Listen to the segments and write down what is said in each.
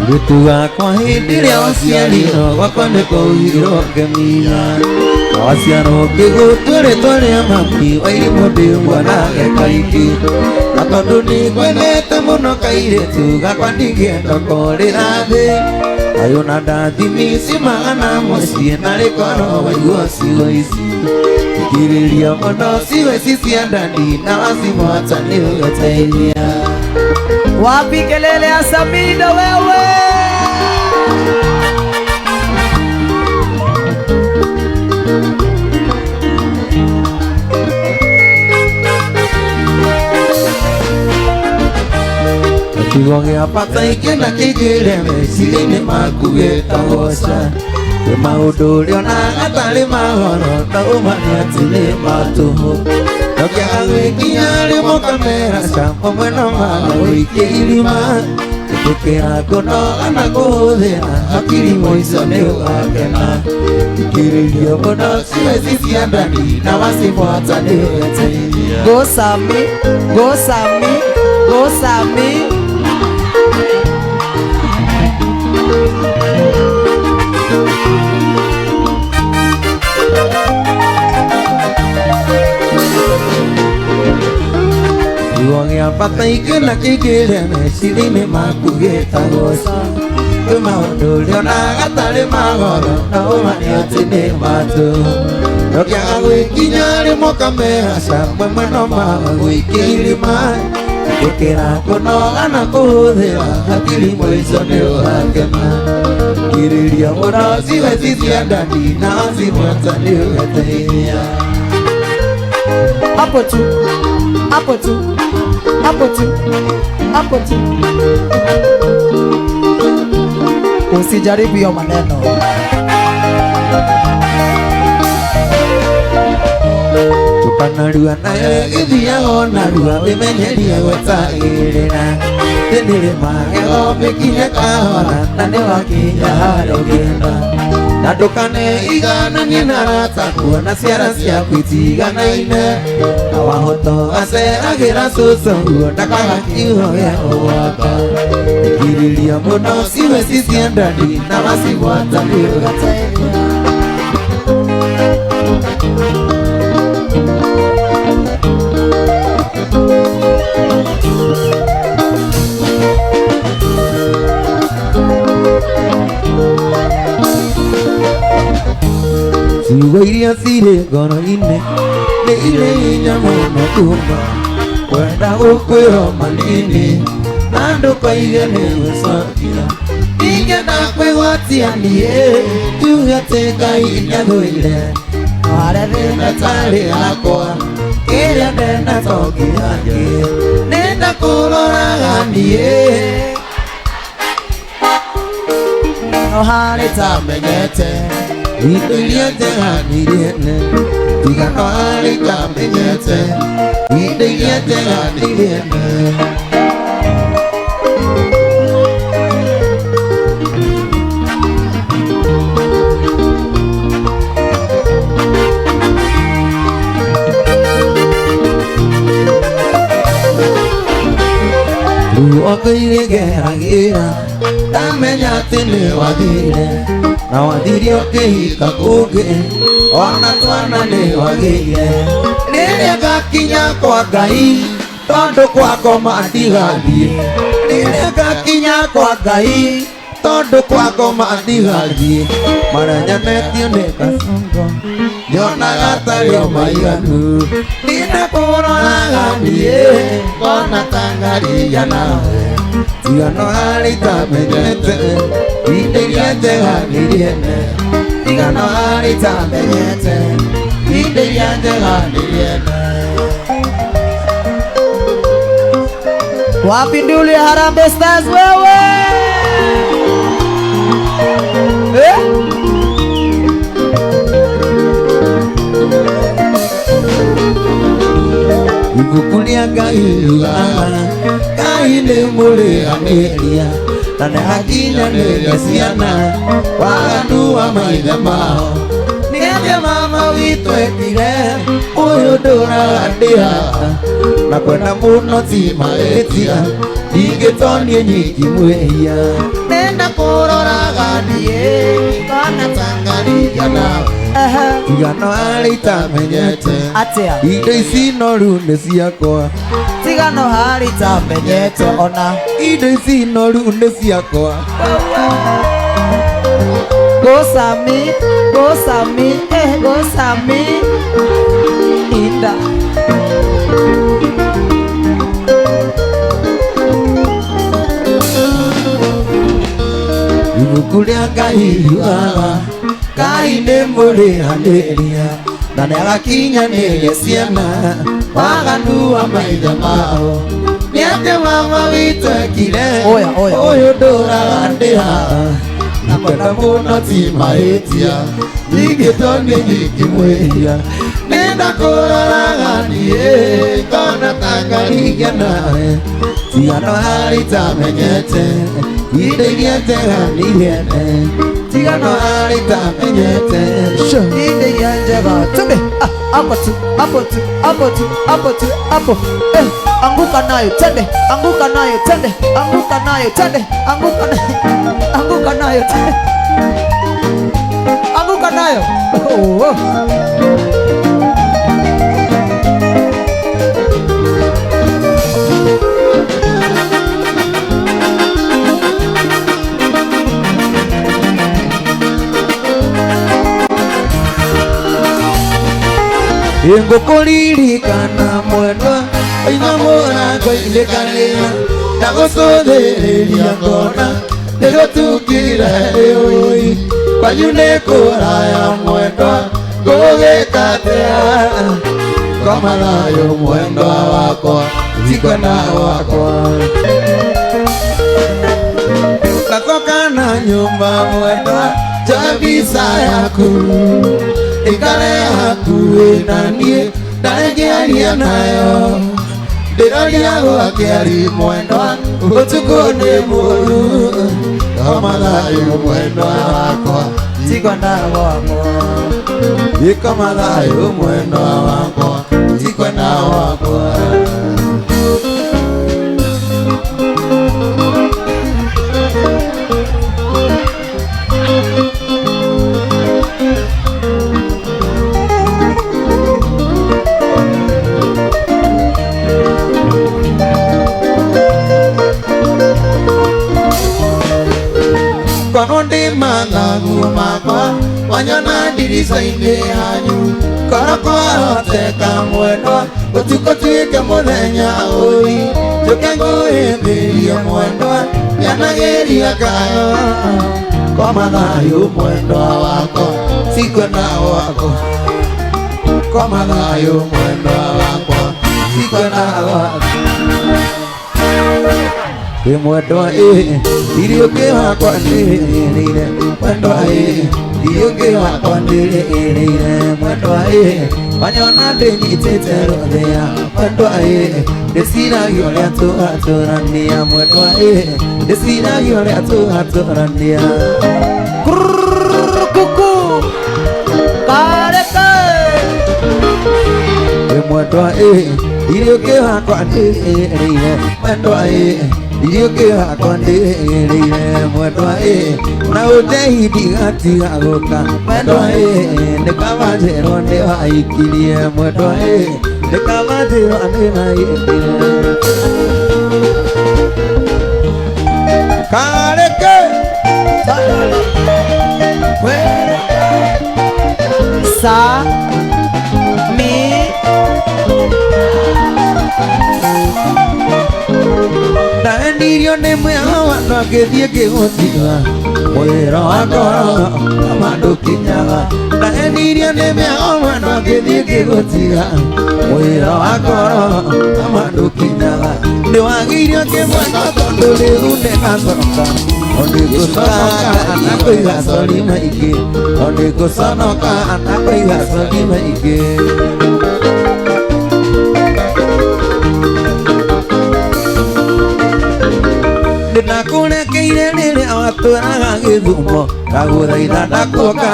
Rĩtu wakwa hĩndĩ ĩrĩa waciarirwo gwakwa nĩ kwaugirwo ngeminya. Waciarwo ngĩgũtua rĩtwa rĩa mami wairimũ ndĩ mwanage kaingĩ. Na tondũ nĩ ngwendete mũno kairĩtu gakwa ndingĩenda korĩra thĩ. Thayũ na ndathimi ciumagana mũciĩ na rĩkorwo waigua ciugo ici. Thikĩrĩria mũno ciugo ici cia ndani na wacimwata nĩ ũgũteithia. Wapi kelele ya Samido wewe? Kiugo gĩa bata ikĩna kĩingĩre meciria-inĩ maku gĩtagwo ca. Kwĩ maũndũ ũrĩonaga tarĩ mahoro no ũma nĩ atĩ nĩ ma tũhũ. Ndũkĩaga gwĩkinya rĩmwe ũkamera ca mamwe no maga gũikia irima. Ĩtĩkĩra kũnoga na kũhũthĩra hakiri mũico nĩ ũgakena. Thikĩrĩria mũno ciugo ici cia ndani na wacibuata nĩ ũgeteithia. Go Sami, go Sami, go Sami. Kiugo gĩa bata ikĩna kĩingĩre meciria-inĩ maku gĩtagwo ca. Kwĩ maũndũ ũrĩonaga tarĩ magoro no ũma nĩ atĩ nĩ ma tũhũ. Ndũkĩaga gwĩkinya rĩmwe ũkamera ca mamwe no maga gũikia irima. Ĩtĩkĩra kũnoga na kũhũthĩra hakiri mũico nĩ ũgakena. Kirĩria mũno ciugo ici cia ndani na wacibuata nĩ ũgeteithia. Hapo tu, hapo tu, hapo tu, hapo tu. Usijaribu hiyo maneno. Tũkanarua nayo ĩgĩthiaga o narua wĩmenyerie gwetagĩrĩra. Tĩnĩrĩ magego mĩkinye kahora na nĩwakinya harĩa ũngĩenda. Na ndũkaneigananie na arata kuona ciara ciaku itiganaine. Na wahota ũgaceragĩra cũcũ guo ndakaga kiugo gĩa gũgwaka. Thikĩrĩria mũno ciugo ici cia ndani na wacigwata nĩ ũgateithia. Ciugo iria cirĩ ngoro-inĩ nĩ irĩ hinya mũno kuma kwenda gũkwĩrwo manini na ndũkoige nĩ gũcokia. Ingĩenda kwĩgwatia niĩ njuge atĩ Ngai nĩathũire harĩa thĩna tarĩ yakwa kĩrĩa ndenda to kĩangĩ nĩndakũroraga niĩ. No harĩ tamenyete indo iria njega nĩ nene tiga no harĩ tamenyete indo iria njega nĩ nene. Ruoko irĩgeragĩra ndamenya atĩ nĩ wathire na wathire ũkĩhika kũngĩ ona twana nĩ wagĩire. Rĩrĩa ngakinya kwa Ngai tondũ kwa ngoma ndigathiĩ. Rĩrĩa ngakinya kwa Ngai tondũ kwa ngoma ndigathiĩ. Marĩa nyonetio nĩ gacungo nyonaga tarĩ o maiganu. Ndinakũroraga niĩ ngona ta ngaria nawe tiga no harĩ itamenyete indo iria njega nĩ iria tiga no harĩ itamenyete indo iria njega nĩ iria. Wapi nduli ya Harambee Stars wewe? Eh? Ibuku rĩa Ngai riugaga Ngai nĩ mũrĩanĩria na nĩ akinyanĩria ciana waganu wa maithe mao. Nĩ atĩa mama witũ ekire ũyũ ndũraga ndĩhaha na kwenda mũno ti mahĩtia Ndingĩtonie nyingi mwĩhia Nenda kũroraga niĩ Kana tangarigia nawe Tigano harĩ itamenyete Atia. Indo ici noru nĩ ciakwa Tigano harĩ itamenyete ona. Indo ici noru nĩ ciakwa Gosami, gosami, eh gosami. Inda. Ibuku rĩa Ngai riugaga Ngai nĩ mũrĩhanĩria na nĩagakinyanĩria ciana waganu wa maithe mao nĩ atĩ mama witũ ekire Oya, oya, oya. ũyũ ndũraga ndĩ haha nakwenda mũno ti mahĩtia ningĩto nĩ nyingĩ mwĩhia nĩndakũroraga niĩ ngona ta ngarigia nawe tigano harĩ itamenyete indo iria njega nĩirene tigano harĩ itamenyete Indo iria njega. Tumbe. Ah, hapo tu, hapo tu, hapo tu, hapo tu, hapo. Eh, anguka nayo, tende, anguka nayo, tende, anguka nayo, tende, anguka nayo, anguka nayo, tende. Anguka nayo. Oh, oh. Ngũkũririkana mwendwa aina mũrango-inĩ karĩa ndagũcũthĩrĩria ngona nĩgũtukire ĩũi kwanyu nĩ kũraya mwendwa ngũgĩka atĩa koma thayũ mwendwa wakwa tikwenda wakwa ndacoka na nyũmba mwendwa njoe mbica yaku ikare hakuhĩ na niĩ ndarĩngĩaria nayo ndĩroria gwakĩari mwendwa ũtukũ nĩ mũru koma thayũ mwendwa wakwa Tikwenda wakwa. ikoma thayũ mwendwa wakwa tikwenda wakwa Korwo ndĩ mathagu makwa wanyona ndirica-inĩ yanyu korwo kwaroteka mwendwa ũtukũ tuĩke mũthenya ũi njũke ngũhĩmbĩrie mwendwa nyanagĩria kayo koma thayũ mwendwa wakwa tikwenda wakwa koma thayũ mwendwa wakwa tikwenda wakwa Ĩ mwendwa ĩ ndirĩ wakwa ndĩrĩire mwendwa ĩ ndirĩ wakwa ndĩrĩire mwendwa ĩ wanyona ndĩnyitĩte rũthĩa mwendwa ĩ ndĩciragia ũrĩa tũgatũrania mwendwa ĩ ndĩciragia ũrĩa tũgatũrania Kuku. Kareke. Ĩ mwendwa ĩ ndirĩ wakwa ndĩrĩire mwendwa ĩ ndirĩ wakwa ndĩrĩire mwendwa ĩ na ũtehi ndigatiga gũka mwendwa ĩ nĩ kaba njĩrwo nĩ waikirie mwendwa ĩ nĩ kaba njĩrwo nĩ waikirie Kareke Sa. Mi. Ndaendirio nĩ mwĩhoko wa ngĩthiĩ ngĩgũtiga mwĩra wa ngoro kama ndũkinyaga Ndaendirio nĩ mwĩhoko wa ngĩthiĩ ngĩgũtiga mwĩra wa ngoro kama ndũkinyaga Nĩwagĩirio kĩmwena tondũ rĩu nĩnacoka Onĩgũconoka na kũiga sori maingĩ Onĩgũconoka na kũiga sori maingĩ Ndĩnakũrekeire rĩrĩa watũraga Gĩthumo ndagũthaitha ndakuoka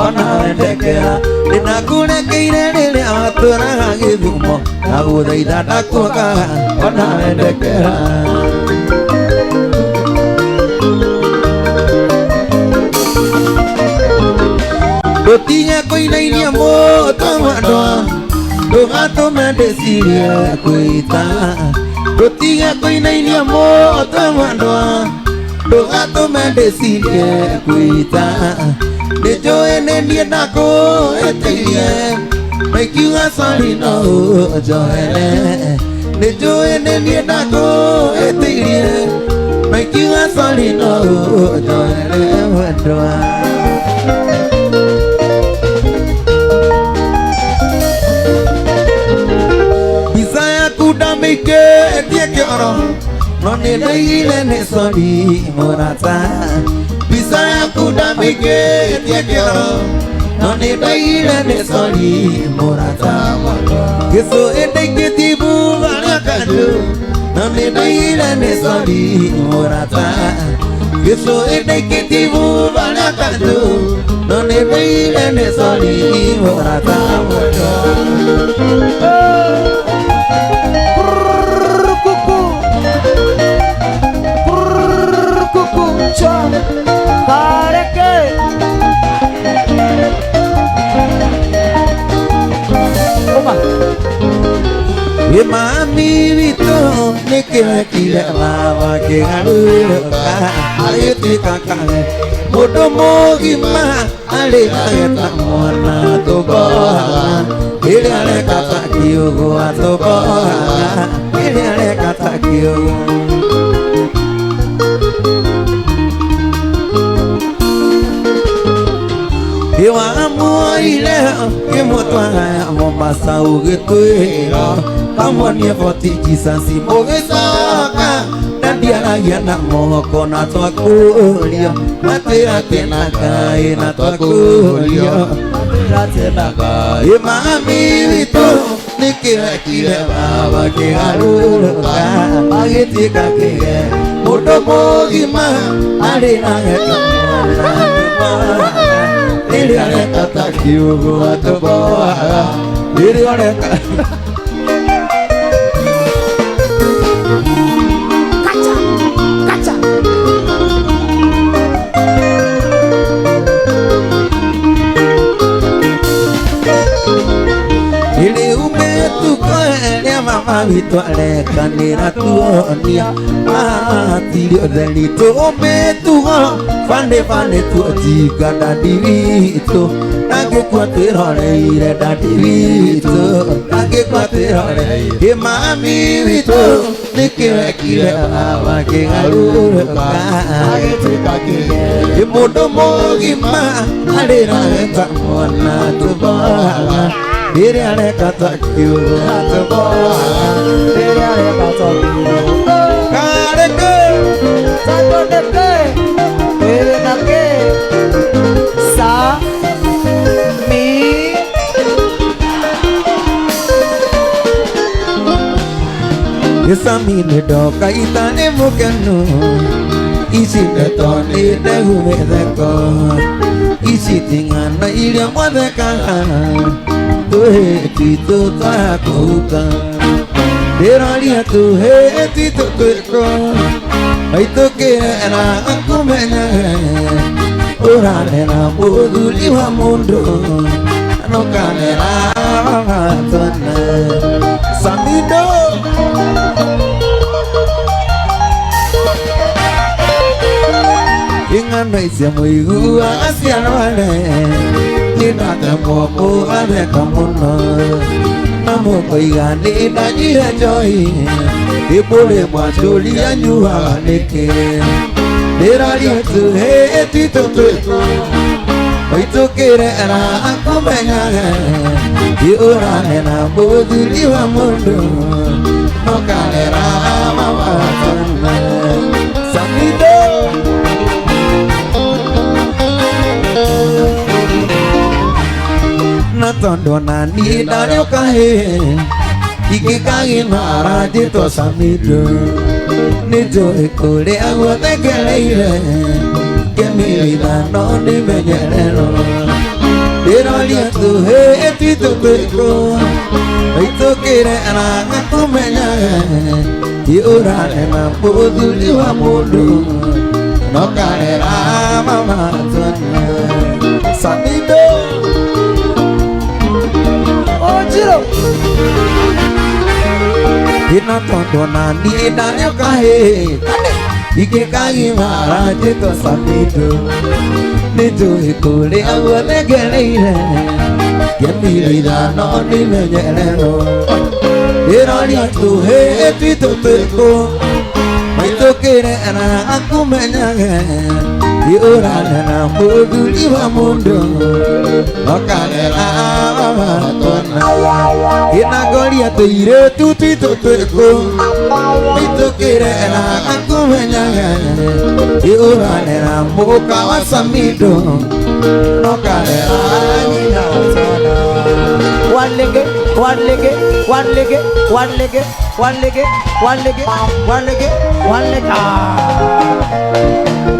ona wendekera Ndĩnakũrekeire rĩrĩa watũraga Gĩthumo ndagũthaitha ndakuoka ona wendekera Ndũtige kũinainia mũtwe mwendwa, ndũgatũme ndĩcirie kwĩita. Ndũtige kũinainia mũtwe mwendwa, ndũgatũme ndĩcirie kwĩita. Nĩnjũĩ nĩ niĩ ndakũhĩtĩirie, na ikiuga sorry no ũnjohere. Nĩnjũĩ nĩ niĩ ndakũhĩtĩirie, na ikiuga sorry no ũnjohere mwendwa. Mbica yaku ndamĩikĩtie kĩoro, no nĩ ndaigire nĩ sorry mũrata. Mbica yaku ndamĩikĩtie kĩoro, no nĩ ndaigire nĩ sorry mũrata. Gĩcũhĩ ndaikĩtie ibuba rĩa kanjũ, no nĩ ndaigire nĩ sorry mũrata. Gĩcũhĩ ndaikĩtie ibuba rĩa kanjũ, no nĩ ndaigire nĩ sorry mũrata. Kuku. Kuku cha. Kareke. Oma. Ĩ mami witũ nĩkĩrekire baba kĩgarũrũka agĩtuĩka kare mũndũ mũgima arĩrage ta mwana tũbohaga rĩrĩa areka ta kiũgũ atũbohaga rĩrĩa areka ta kiũgũ. Iwamuoire kĩmũtwara Mombasa ũgĩtwĩra kamuonie Fort Jesus mũgĩcoka na ndiaragia na moko na twakũrio matwĩra twĩna Ngai na twakũrio ĩ mami witũ nĩkĩrekire baba kĩgarũrũka agĩtuĩka kĩge mũndũ mũgima arĩ na geta mwana tũbohaga rĩrĩa areka ta kiũgũ atũbohaga rĩrĩa areka. Kacha. Kacha. Rĩu mĩtuko ĩrĩa mama witũ arekanĩra tuonia matirĩ ũtheri tũmĩtugo bani bani tuojinga dadi witũ ndangĩkua twĩroreire dadi witũ ndangĩkua twĩroreire. Ĩ mami witũ nĩkĩwekire baba kĩgarũrũka ĩ mũndũ mũgima arĩrage ta mwana tũbohaga rĩrĩa areka ta kiũgũ atũbohaga Rĩrĩa areka ta kiũgũ. Kareke. Satoneke. Ĩrĩ Sa. Mi. Ĩcami nĩ ndoka itarĩ mũkenu ici ndeto nĩ ndegu mĩtheko ici ti ng'ano iria mwathekaga tũhĩ twitũ twaga kũhuka ndĩroria tũhĩ twitũ twĩkũ maitũ kĩrera akũmenyage ũranera mũthuri wa mũndũ nũkanera babatwana Samido. Ing'ano icio mũiguaga ciarware nĩndatemwo mũgatheka mũno na mũkoiga nĩ ndanyuire njohi ĩmbũrĩ mwacũria nyuaga nĩkĩ ndĩroria tũhĩ twitũ twĩkũ maitũ kĩrera akũmenyage ĩ ũranera mũthuri wa mũndũ nokanera mabatana Samido. Na tondũ na niĩ ndarĩ kahĩ ingĩkagimara njĩtwo Samido nĩ njũĩ kũrĩa guothe ngereire ngĩmĩrĩra no ndĩmenyererwo ndĩroria tũhĩ twitũ twĩkũ maitũ kĩrera ngakũmenyage ĩ ũranena mũthuri wa mũndũ nokarera mamatwana Samido. Chiro. Ina tondũ na niĩ ndarĩ kahĩĩ ingĩkagimara njĩtwo Samido nĩnjũĩ kũrĩa guothe ngereire ngĩmire ithano nĩmenyererwo ndĩroria tũhĩĩ twitũ twĩkũ maitũkĩre na akũmenyage thiũrane na mũthuri wa mũndũ nokarera mamatona ĩnagoria tũirĩtu twitũ twĩkũ maitũkĩre na akũmenyage thiũrane na mũka wa Samido nokarera nyina twana. One leg, one leg, one leg, one leg, one leg, one leg, one leg, one leg. Ah.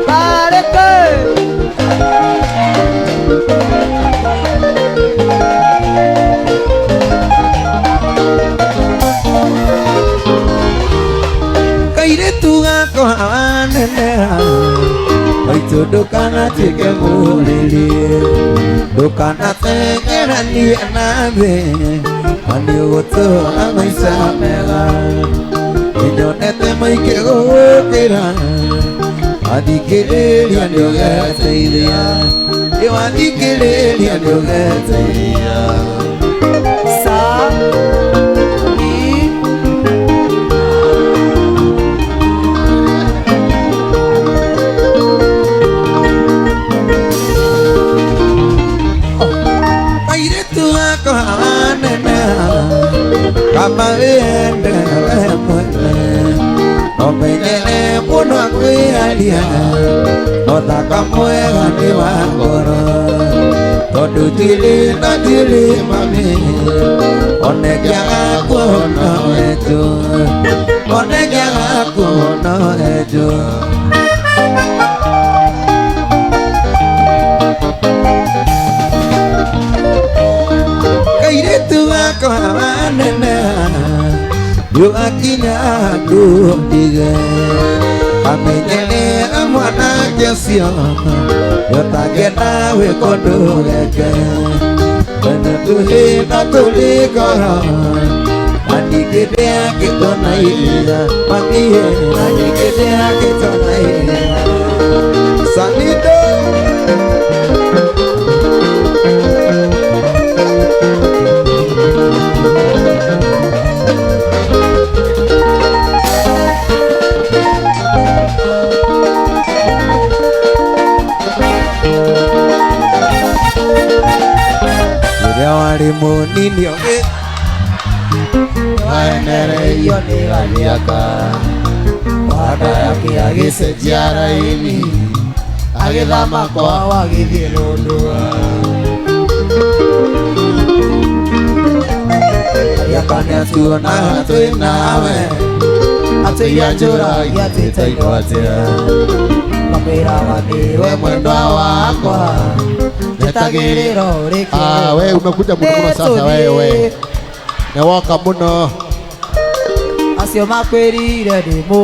Bareke. Kairĩtu gakwa waneneha maitũ ndũkanatuĩke mũrĩrĩ ndũkanateng'eranie na thĩ na nĩũgũtũra maica mega nĩnyonete maingĩ gũgũkĩra wathikĩrĩria nĩũgeteithia ĩ wathikĩrĩria nĩũgeteithia. Sa mi Kairĩtu gakwa waneneha kaba wĩyende we mwene ũmenyere mũno kwĩyaria no thaka mwega nĩ wa ngoro tondũ ndirĩ na ndirĩ mami onekĩaga kuona enjũ onekĩaga kuona enjũ. Kairĩtu gakwa waneneha nĩũgakinya handũ ndige amenyerera mwanake ũcio nĩũtangĩenda gwĩka ũndũ geke wene tũhĩ na tũrĩ ngoro na ningĩ ndĩakĩtwo na ihiga mamiĩ na ningĩ ndĩakĩtwo na ihiga. Samido. Rĩrĩa warĩ mũnini ũgĩ waenereirio nĩ gamiaka wanda yake agĩcenjia raini agĩthama kwao agĩthiĩ rũndũa Gĩaka nĩatuonaga twĩ nawe atĩia njũragia twĩtainwo atĩa makwĩraga we mwendwa wakwa njĩtagĩrĩra Ah, we umekuja muno muno sasa wewe. Nĩwoka mũno. Acio makwĩrire ndĩmũ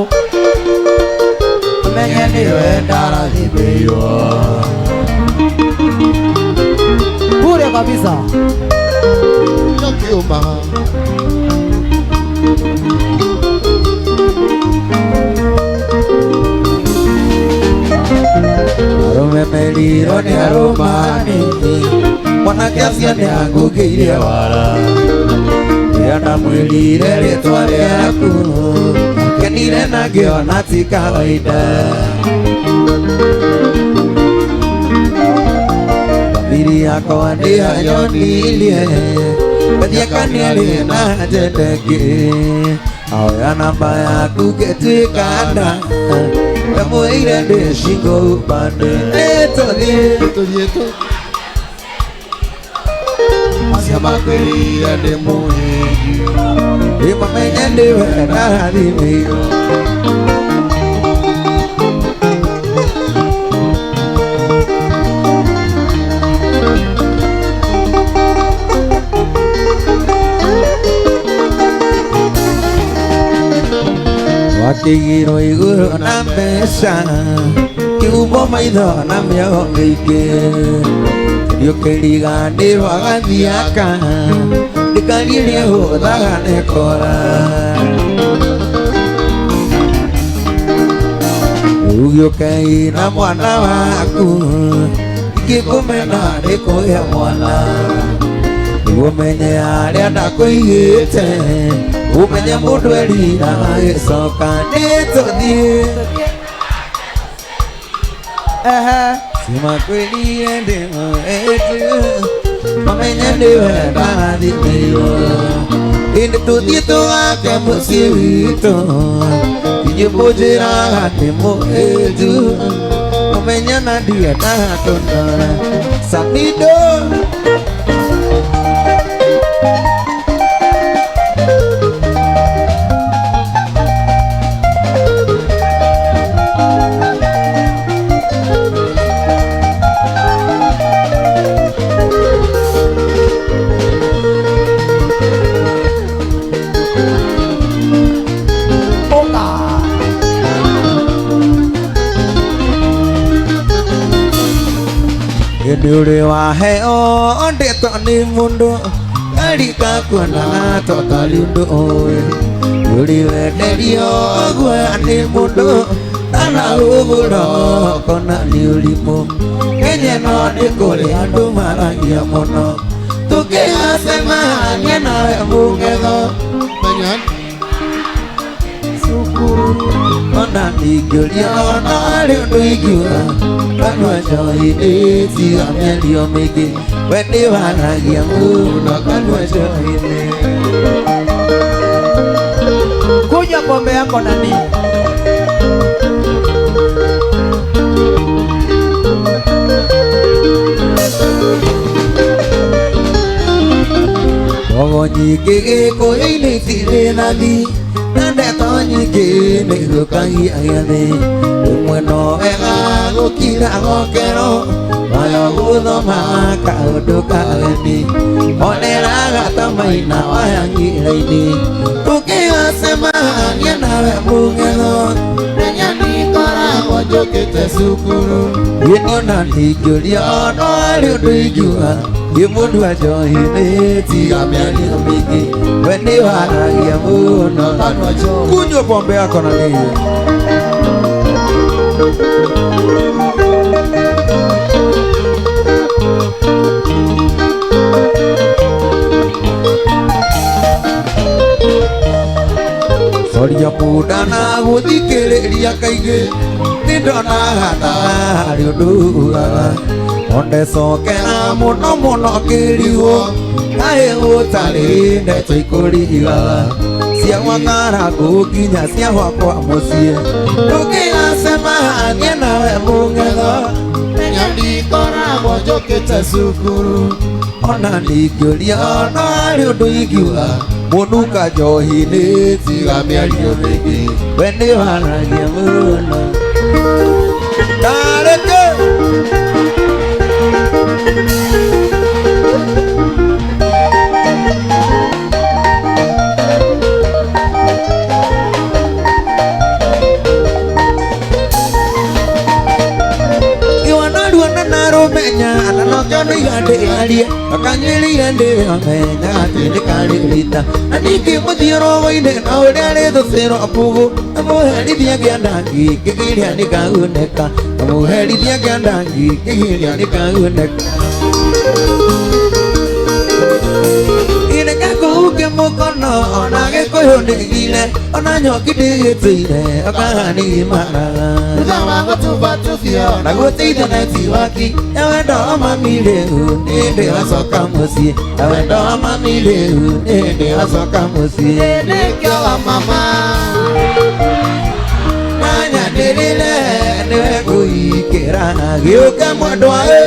ũmenye nĩwe ndarathimĩirwo bure kabisa. Nĩkĩũma. Arũme merirwo nĩ arũmani mwanake ũcio nĩangũkĩire wara rĩrĩa ndamwĩrire rĩtwa rĩaku kenire na ngĩona ti kawaida thamiri yakwa nĩyanyonirie Gathiaka nĩarĩ na njenda ĩngĩ ahoya namba yaku ngĩtuĩka nda ndamwĩire ndĩ shingo upande nĩtũthiĩ Tũthiĩ tũ. Acio makwĩrire ndĩ mũhĩnju. Ĩmamenye nĩwe ndarathimĩirwo. Wakĩigĩrwo igũrũ na mbeca kĩhumo maitho na mĩogo mĩingĩ nĩũkĩriganĩrwo agathiaka Ndikaririe hũthaga nĩkora. Rĩu na mwana waku ingĩkũmena nĩkũgĩa mwana. Nĩguo menye harĩa ndakũigĩte, ũmenye mũndũ erira agĩcoka nĩtũthiĩ. Ehe. Simakwĩrire ndĩmũĩtu, mamenye nĩwe ndarathimĩirwo. Ĩndĩ tũthiĩ tũgake mũciĩ witũ, inyuĩ mũnjĩraga ndĩmũĩtu, ũmenye na ndiendaga kũnora. Samido. Oka. Hĩndĩ ũrĩ waheo ndeto nĩ mũndũ karika kuonaga to tarĩ ũndũ ũĩ. Ũrĩ wenderio guoya nĩ mũndũ kana ũgũro kona nĩ ũrimũ. Kenya no nĩ kũrĩ andũ maragia mũno tũkĩgacemania nawe mũng'etho. Menya Cukuru ona ningĩũria ona harĩ ũndũ ingiuga kanua njohi-inĩ tiga mĩario mĩingĩ we nĩwaragia mũno kanua njohi-inĩ. Kunywa pombe yako nani? Mbogo nyingĩ gĩkũyũ-inĩ itirĩ nathi na ndeto nyingĩ nĩithũkagia gĩathĩ. Rĩmwe no wega gũkira gokero wayo gũthoma kaũndũ kageni oneraga ta maina waya ng'ira-inĩ tũkĩgacemania nawe mũng'etho. Menya nikoragwo njũkĩte cukuru. Ona ndingĩũria no harĩ ũndũ ingiuga ĩ mũndũ wa njohi-inĩ tiga mĩario mĩingĩ we nĩwaragia mũno kanua njohi. Kunywa pombe yako na nini? Coria mũnda na gũthikĩrĩria kaingĩ nĩndonaga ta harĩ ũndũ ugaga ondecokera mũno mũno ngĩrigwo kaĩ gũtarĩ ndeto ikũrigaga cia gwakara nginya cia gwakwa mũciĩ tũkĩgacemania nawe mũng'etho. Menya ndikoragwo njũkĩte cukuru. Ona ndingĩũria no harĩ ũndũ ingiuga mũnuka njohi-inĩ tiga mĩario mĩingĩ we nĩwaragia mũno. Ndarĩke. Iwana na rũmenya na nokĩo nĩiga ndĩarie akanyĩrĩire ndĩramenya atĩ nĩkarĩrita na ningĩ mũthiũrũrũko-inĩ na ũrĩa rĩthũcĩrwo mbũgũ amũherithia kĩanda ngĩkĩgĩria nĩkagunĩka amũherithia kĩanda ngĩkĩgĩria nĩkagunĩka. Ireka kũhuke mũkono ona gĩkũyũ nĩgire ona nyoki ndĩgĩtũire okaga nĩgimaraga. Thutha wa gũtubatubio na gũteithia netiwaki ya wendo wa mami rĩu nĩndĩ wacoka mũciĩ ya wendo wa mami rĩu nĩndĩ wacoka mũciĩ. Nĩkĩo wa mama Nanyanĩrĩre nĩwe ngũikĩra gĩũke mwendwa ĩ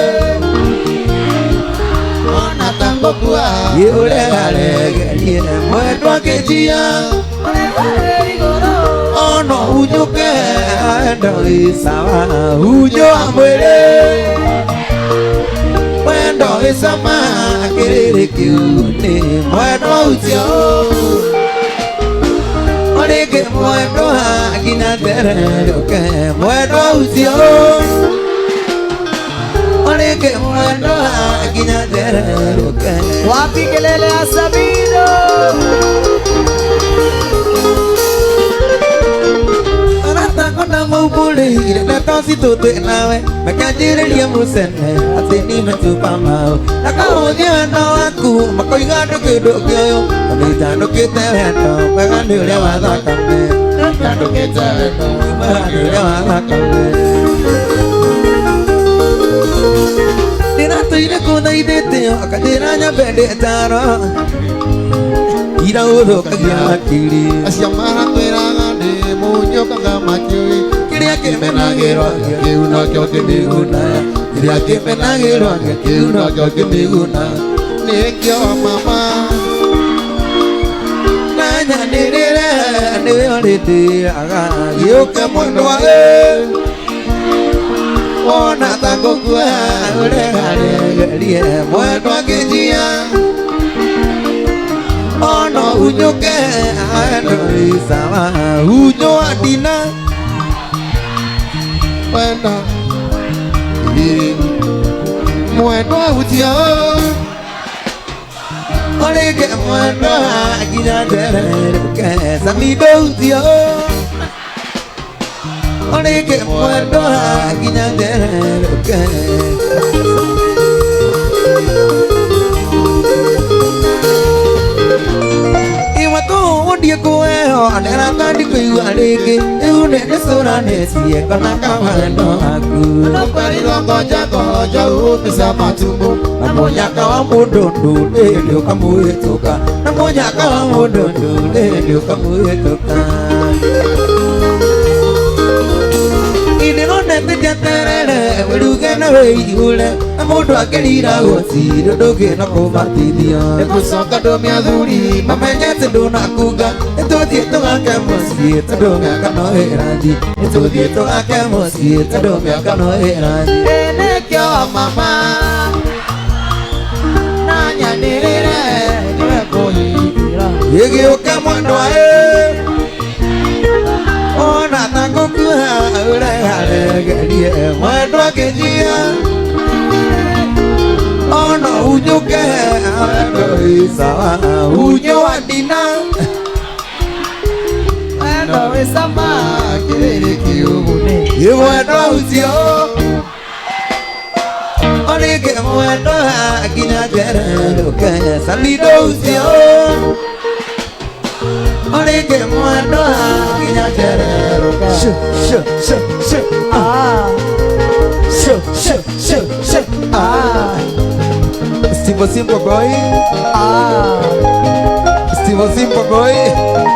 ona ta ngũkua gĩũregaregerie mwendwa kĩnjia ono unyũke wendo wĩ sawa unyo wa mwĩrĩ mwendo wĩ cama kĩrĩrĩ kĩu nĩ mwendwa ũcio orĩngĩ mwendwa nginya ndererũke mwendwa ũcio orĩngĩ Orĩngĩ mwendwa nginya njererũke. Wapi kelele ya Samido? Aratakona maumbũrĩire ndeto citũ twĩ nawe, makanjĩrĩria mũcene atĩ nimetupa mau na kahũthia wendo waku, makoiga ndũkĩndũ kĩũyũ na nĩnjanũkĩte wendo mwega nĩ ũrĩa wa thakame, njanũkĩte wendo mwega nĩ ũrĩa wa thakame. Ndĩratũire kũthaithĩtĩo akanjĩra nyambe ndĩtaro ira ũthũkagia hakiri. Acio maratwĩraga ndĩ mũnyũkaga makĩũĩ kĩrĩa kĩmenagĩrwo kĩu nokĩo kĩmĩguna, kĩrĩa kĩmenagĩrwo kĩu nokĩo kĩmĩguna. Nĩkĩo mama Nanyanĩrĩre nĩwe ũrĩndĩaga gĩũke mwendwa wona ta ngũkua ũregaregerie mwendwa ngĩnjia ono unyũke wendo wĩ sawa unyũ andina wendo mwendwa ũcio Orĩngĩ mwendwa nginya njererũke Samido ũcio Orĩngĩ mwendwa nginya njererũke. Iwe kũu ndiĩ kũheho nderata ndikũigua rĩngĩ rĩu nĩndĩcũranĩtie kona kawendo waku. Nokwerirwo ngoja ngoja umisa matumbo Na mũnyaka wa mũndũ ndũrĩ ũkamũhĩtũka, na mũnyaka wa mũndũ ndũrĩ ũkamũhĩtũka. Ndĩronete terere wĩruge na wĩihũre na mũndũ akĩrira gũtirĩ ũndũ ũngĩ no kũbatithio. Nĩngũcoka ndũmie athuri mamenye atĩ ndũnakunga, nĩtũthiĩ tũgake mũciĩ tondũ mĩaka no ĩrathiĩ, nĩtũthiĩ tũgake mũciĩ tondũ mĩaka no ĩrathiĩ. Nĩkĩo mama nanyanĩrĩre nĩwe kũhingĩra Gĩgĩũka mwendwa ona ta ngũkua ũregaregerie mwendwa ngĩnjia ono unyũke wendo wĩ sawa unyũ wa ndina Wendo wĩ sama kĩrĩrĩ kĩũgune mwendwa ũcio orĩngĩ mwendwa nginya njererũke Samido ũcio orĩngĩ mwendwa nginya njererũke. Shu, shu, shu, shu, ah. Shu, shu, shu, shu, ah. Simple, simple boy. Ah. Simple, simple boy.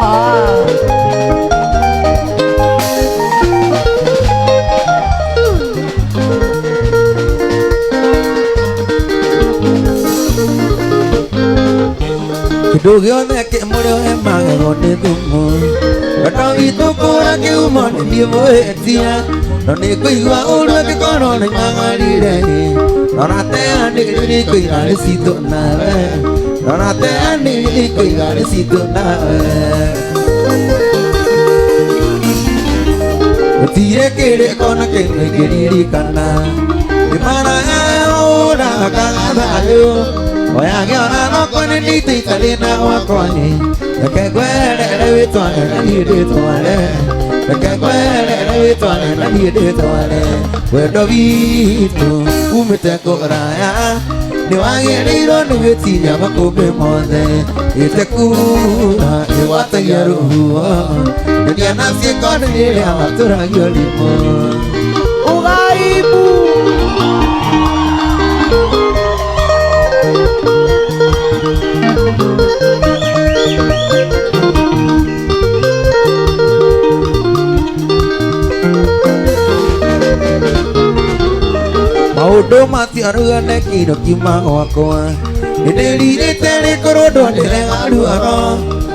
Ah. Kĩndũ gĩothe kĩ mũrĩo he magego nĩ thumu, wendo witũ kũra kĩhumo nĩ niĩ mũhĩtia, no nĩ ngũigua ũru angĩkorwo nĩ mang'arire. Rora teanĩrĩri kũiga rĩcitũ nawe, rora teanĩrĩri kũiga rĩcitũ nawe. Gũtirĩ kĩrĩko na kĩmwe ingĩririkana, nĩ mara ũrakaga thayũ oyagĩona nokwa nĩ nditũ itarĩ na gwakwa reke ngwerere wĩtware na niĩ ndĩtware, reke ngwerere wĩtware na niĩ ndĩtware. Wendo witũ umĩte kũraya nĩ wagĩrĩirwo nĩ gwĩtiria makũmbĩ mothe, ĩte kura ĩgwatagia rũhuho ndonia na ciĩko nĩ rĩrĩa watũragio rimũ. Ughaibu. Maũndũ matiaruga kĩndũ kiuma gwakwa, nĩndĩrirĩte rĩkorwo ndonderega ruoro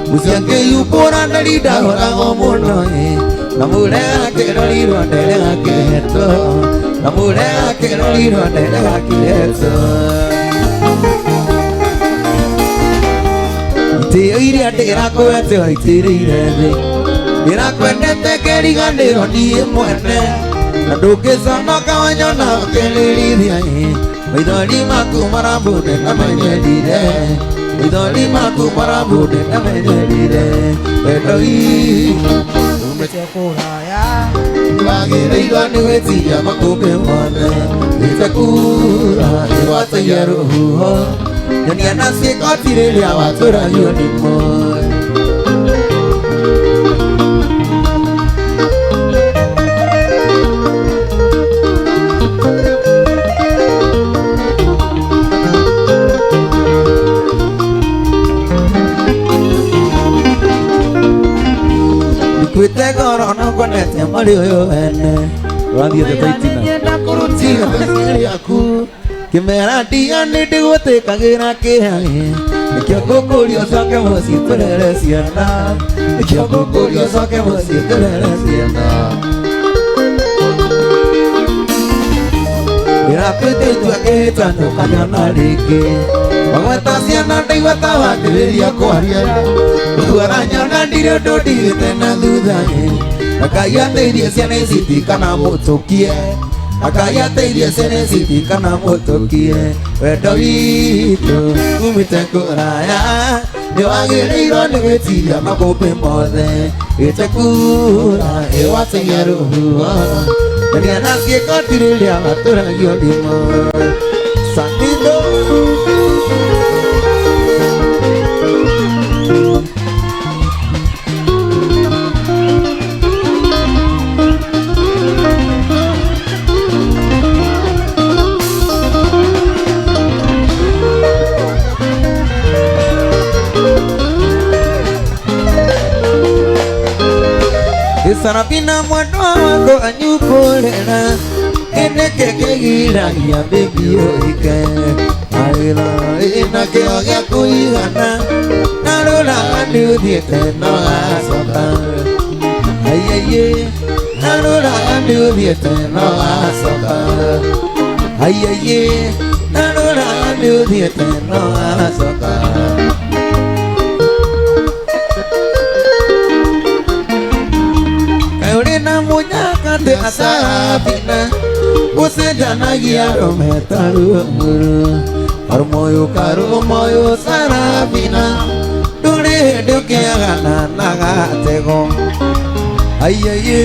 mũciĩ ngĩyumbũra ndari ndahũragwo mũno na mũrega kĩrorirwo nderega kĩhetwo, na mũrega kĩrorirwo nderega kĩhetwo. Itĩo iria ndĩrakwete waitĩrĩire thĩ, ndĩrakwendete ngĩriganĩrwo niĩ mwene, na ndũngĩconoka wanyona ũkĩrĩrithia Maithori maku marambune namenyerire Maithori maku marambune namenyerire Wendo witũ Umĩte kũraya Wagĩrĩirwo nĩ gwĩtiria makũmbĩ mothe Ĩte kura ĩgwatagia rũhuho Nyonia na ciĩko ti rĩrĩa watũragio nĩ moyo Nikuĩte ngoro no ngwendete marĩ ũyũ wene Ũrathiĩte ta itina Nĩnyenda kũrutira rĩaku kĩmera ndio nĩ ndĩgũtĩkagĩra kĩhang'i nĩkĩo ngũkũria ũcoke mũciĩ tũrere ciana nĩkĩo ngũkũria ũcoke mũciĩ tũrere ciana ndĩrakwĩte itua kĩhĩtano kanyona rĩngĩ wagweta ciana ndaigua ta wambĩrĩria kwaria ũguo aranyona ndirĩ ũndũ ndigĩte na thutha-ĩ Akai ateithie ciana ici itikana-mũtũkie Akai ateithie ciana ici itikana-mũtũkie Wendo witũ umĩte kũraya nĩwagĩrĩirwo nĩ gwĩtiria makũmbĩ mothe ĩte kura ĩgwatagia rũhuho Nyonia na ciĩko ti rĩrĩa watũragio nĩ moyo Samido Sarafina mwendwa wako anyukurera Eneke kĩgiragia baby ũhike Arĩra ĩna kĩo gĩa kũigana Na rũraga nĩ ũthiĩte no wacoka Aiaiĩ Na rũraga nĩ ũthiĩte no wacoka Aiaiĩ Na rũraga nĩ ũthiĩte no wacoka Munyakate asarabina Ucenjanagia arũme ta rũmuru Karumoyo karumoyo sarabina Ndũrĩ hĩndĩ ũkĩagana na gatego Aiaiĩ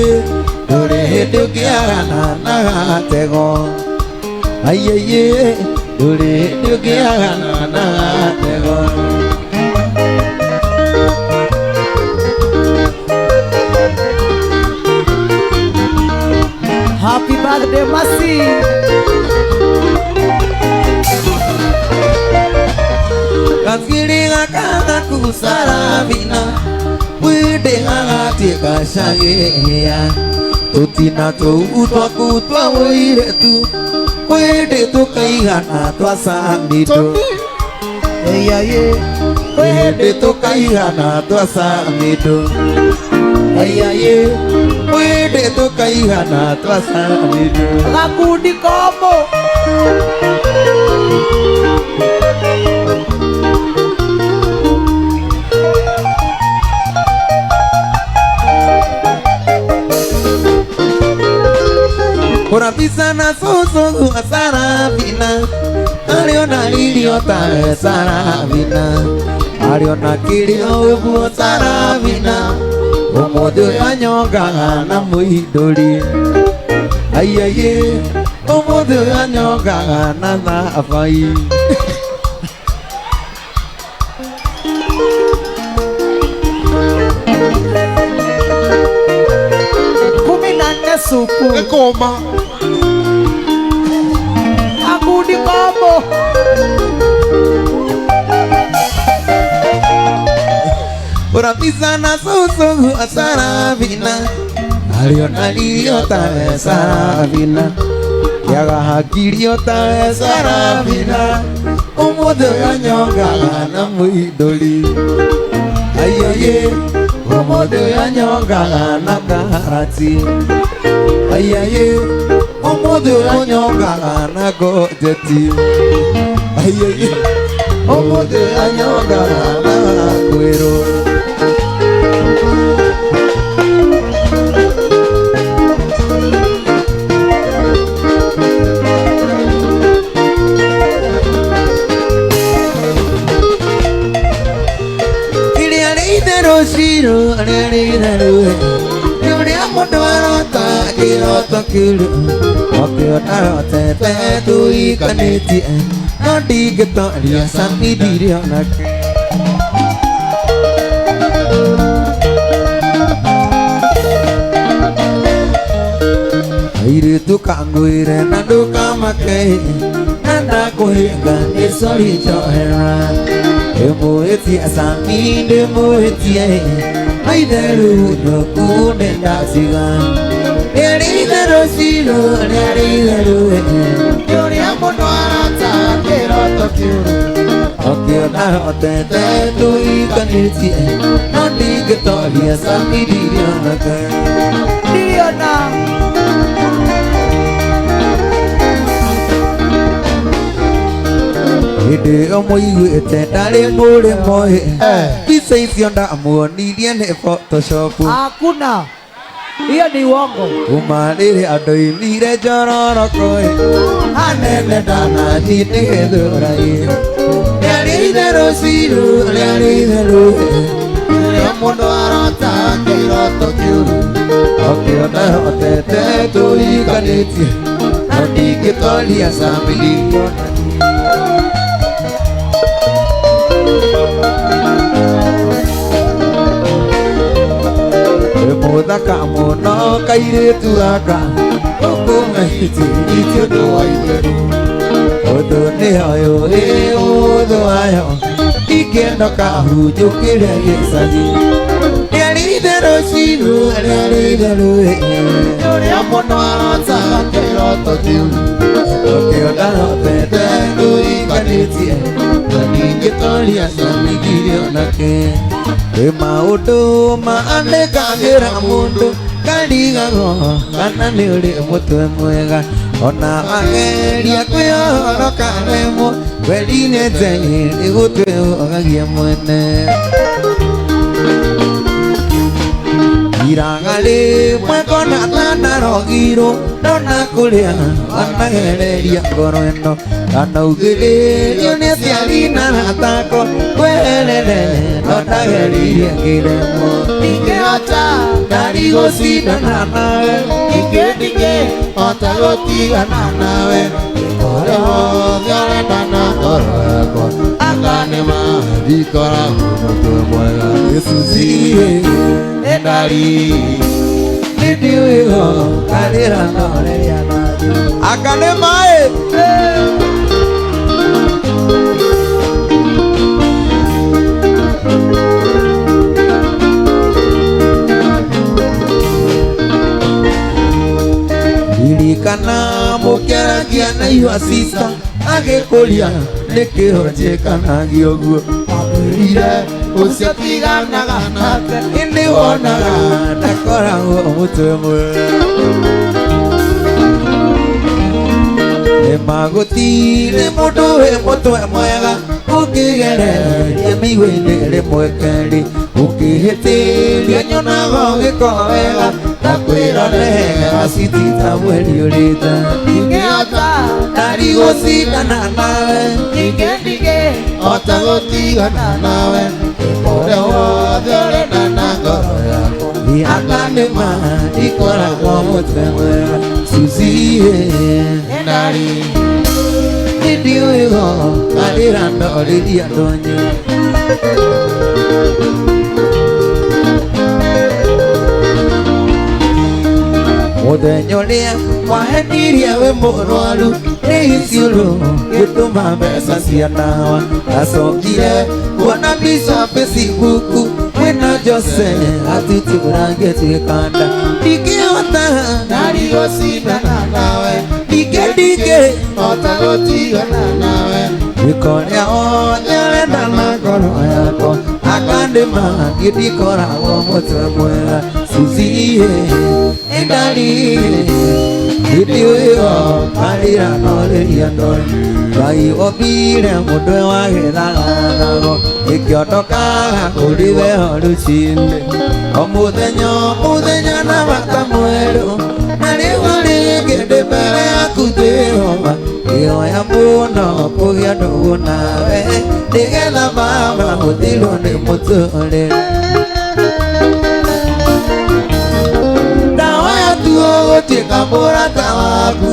Ndũrĩ hĩndĩ ũkĩagana na gatego Aiaiĩ Ndũrĩ hĩndĩ ũkĩagana na gatego Happy birthday Mercy. Gakiri gaka gaku Sarafina Wĩndĩ gagatuĩka cagĩĩa Tũtina tũu twaku twa ũirĩtu Kwĩndĩ tũkaigana twa Samido Eiaie Kwĩndĩ tũkaigana twa Samido Aiaie Kwĩndĩ tũkaigana twa Samido Gakundi komũ Kũrabisa na cũcũ Sarafina Arĩona irio tawe Sarafina Arĩona kĩrĩo ũguo Sarafina Ũmũthĩ ũyũ anyongaga na mũindũri Aiaiĩ Ũmũthĩ ũyũ anyongaga na thabai Kumi na nne supu Nĩkũma Gakundi komũ Kũrabisa na cũcũ Sarafina Arĩona irio tawe Sarafina Kĩaga hakirio tawe Sarafina Ũmũthĩ ũyũ anyongaga na mũindũri Aiaiĩ Ũmũthĩ ũyũ anyongaga na karati Aiaiĩ Ũmũthĩ ũyũ anyongaga na ngojeti Aiaiĩ Ũmũthĩ ũyũ anyongaga na kwĩrwo Mũndũ arota kĩroto kĩũru ũkĩona rotete tũikanĩtie no ndingĩtoria Sami ndirĩ ona kĩ. Airĩtu kangwĩre na ndũkamake na ndakũhĩnga nĩ sorry njohera ndĩmũhĩtie Sami ndĩmũhĩtie itherũ nyoku nĩ ndaciga rĩarĩ itherũ ciro rĩarĩ itherũ Ũrĩa mũndũ arota kĩroto kĩũru ũkĩona hotete tũikanĩtie no ndingĩtoria Sami ndirĩ ona kĩ. Niliona. Hĩndĩ ĩyo mũiguĩte ndarĩ mũrĩmo ĩ mbica icio ndamuonirie nĩ Photoshop. Hakuna. Hiyo ni uongo. Kuma rĩrĩa ndoimire njororoko ĩ hanene ndanathiĩ nĩgethũra ĩ rĩarĩ itherũ ciro rĩarĩ itherũ ĩ Ũrĩa mũndũ arota kĩroto kĩũru ũkĩona hotete tũikanĩtie no ndingĩtoria Sami ndirĩ ona kĩ. Mũthaka mũno kairĩtu gaka ũkũmehĩtĩrĩtie ũndũ wa itherũ ũndũ nĩ ũyũ ĩ ũthũ wayo ingĩenda kahunjũkĩre gĩcagi rĩarĩ itherũ ciro rĩarĩ itherũ ĩ Ũrĩa mũndũ arota kĩroto kĩũru ũkĩona hotete tũikanĩtie na ndingĩtoria Sami ndirĩ ona kĩ. Kwĩ maũndũ maandĩkagĩra mũndũ karigagwo kana nĩ ũrĩ mũtwe mwega ona wageria kwĩhoro karemwo kweri-inĩ njeri nĩ gũtwĩhogagia mwene iraga rĩmwe kona tanarogirwo ndona kũrĩa wanagereria ngoro ĩno ndanaugĩrĩrio nĩ aciari na arata akwa kweherere no ndageririe ngĩremwo Ndingĩhota ndarigũcindana nawe Ndingĩ ndingĩhota gũtigana nawe Ũrĩa wothe ũrenda na ngoro yakwa anga nĩ ma ndikoragwo mũtwe mwega gĩcucie Ndari nĩndiũĩho karĩra noreria nathi anga nĩ maĩ. Ririkana mũkĩaragia na ihua sista agĩkũria nĩkĩo njĩkanagia ũguo Wamwĩrire ũcio tiganaga nake ĩndĩ wonaga ndakoragwo mũtwe mwega nĩmagũtirĩ mũndũ wĩ mũtwe mwega ũkĩgereria mĩigua-inĩ rĩmwe kerĩ ũkĩhĩtĩria nyonaga ũgĩko wega ndakwĩra nĩhega citita mweri ũrĩte Ndingĩhota. ndarigũcindana nawe Ndingĩ Ndingĩhota gũtigana nawe Ũrĩa wothe ũrenda na ngoro yakwa anga nĩ ma ndikoragwo mũtwe mwega Susie Ndari nĩndiũĩho karĩra ndorĩria ndonyo mũthenya ũrĩa wahenirie wĩ mũrwaru nĩ iciũrũ gĩtũma mbeca cia ndawa ndacokire kuona mbica Facebook kwĩna Jose atutũrangĩtuĩka nda ndingĩhota Ndarigũcindana nawe ndingĩ Ndingĩhota gũtigana nawe Wĩka ũrĩa wothe ũrenda na ngoro yakwa anga nĩ ma niĩ ndikoragwo mũtwe mwega Susie ĩndarire ndiũĩho karĩra norĩria ndori Ngai ombire mũndũ wagethaga nago ĩkĩondokaga kũrĩ we o rũcinĩ o mũthenya o mũthenya na bata mwerũ na rĩu rĩngĩ ndĩ mbere yaku Jehova ngĩhoya mũno kũgĩa ndũgũ nawe nĩgetha baba ũthirwo nĩ mũtũrĩre. gũtuĩka mũrata waku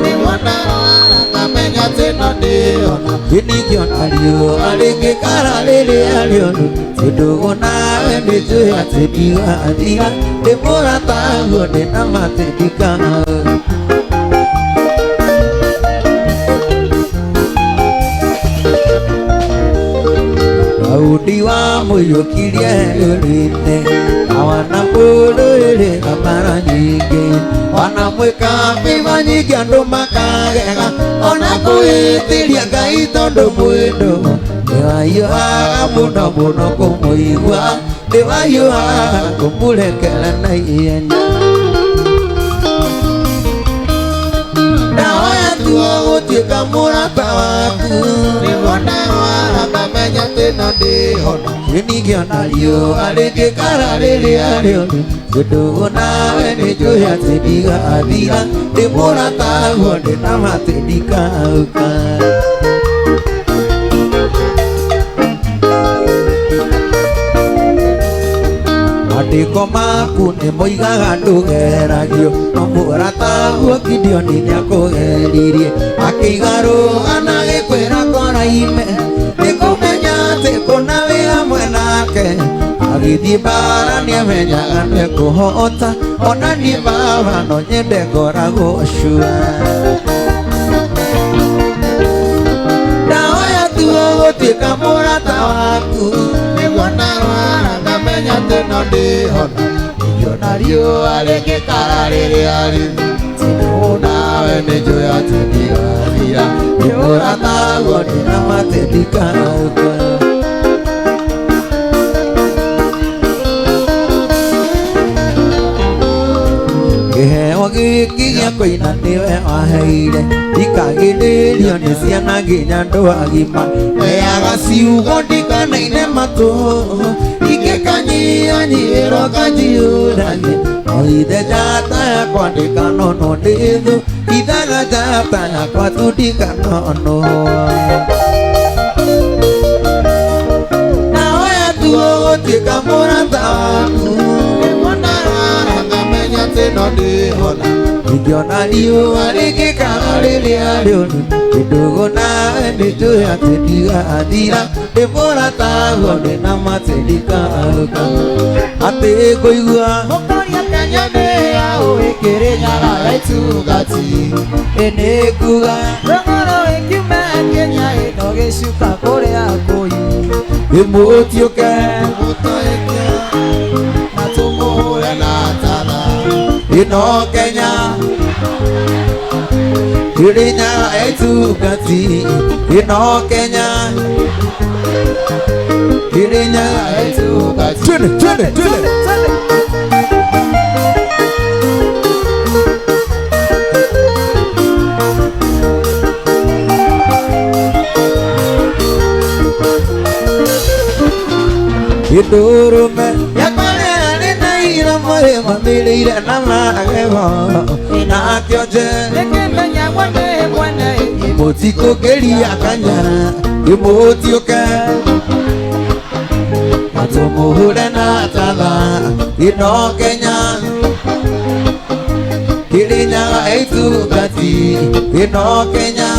Nĩguo ndarwara ngamenya atĩ no ndĩhona Ningĩona riũa rĩngĩkara rĩrĩa rĩũru Ndũgũ nawe nĩnjũĩ atĩ ndigathira Ndĩ mũrataguo ndĩna ma atĩ ndikahũra Daudi wamũiyũkirie rũrĩrĩ awanamũrũĩrĩra mara nyingĩ wanamwĩka mĩma nyingĩ andũ makagega ona kwĩtĩria Ngai tondũ mwĩndũ nĩwahiũhaga mũno mũno kũmũigua nĩwahiũhaga kũmũrekera na ihenya ndawa yatuo gũtuĩka mũrata waku Nĩguo ndarwara ngamenya atĩ no ndĩhona Ningĩona riũa rĩngĩkara rĩrĩa rĩũru Ndũgũ nawe nĩnjũĩ atĩ ndigathira Ndĩ mũrataguo ndĩna ma atĩ ndikahũka Mandĩko maku nĩmoigaga ndũgeragio No mũrataguo Gideoni nĩakũgeririe Akĩiga rũgano agĩkwĩra koraime Nĩkũmenya atĩ kũna wĩ hamwe nake Agĩthiĩ mbara nĩamenyaga nĩekũhota Ona niĩ baba no nyende ngoragwo cua Ndawa yatuo gũtuĩka mũrata waku Nĩguo ndarwara ngamenya atĩ no ndĩhona Ingĩona riũa rĩngĩkara rĩrĩa rĩũru Ndũgũ nawe nĩnjũĩ atĩ ndigathira Ndĩ mũrataguo ndĩna ma atĩ ndikahũka Kĩheo gĩkĩ gĩa kũina nĩwe waheire Thikagĩrĩrio nĩ ciana nginya andũ agima Heaga ciugo ndikanaine matũ Ingĩkanyihanyiihĩrwo kanjiyũranie No ithe njata yakwa ndĩkanonwo nĩ thũ Ithaga njata yakwa tu ndikanonwo Ndawa yatuo gũtuĩka mũrata waku Nĩguo ndarwara ngamenya atĩ no ndĩhona Ingĩona riũa rĩngĩkara rĩrĩa rĩũru Ndũgũ nawe nĩnjũĩ atĩ ndigathira Ndĩ mũrataguo ndĩna ma atĩ ndikahũka Atĩ ngũigua Mũkoria Kenya nĩ yaũ ĩkĩrĩnyaga ya itungati ĩnĩnguga Rũng'ũrũ ĩkiuma Kenya ĩno gĩcuka kũrĩa kũyũ ĩmũtiũke Mũtũĩke na tũmũhũre na tara ĩno Kenya Kĩrĩnyaga ĩtungati ĩno Kenya Kĩrĩnyaga ĩtungati Twende twende twende Ĩndũrũme yakwa rĩarĩ na iromo rĩmamĩrĩire na magego na kĩonje Nĩkĩmenya mwene mwene mũtikũkĩria kanya ĩmũtiũke na tũmũhure na tatha ĩno Kenya Kĩrĩnyaga ĩtungati ĩno Kenya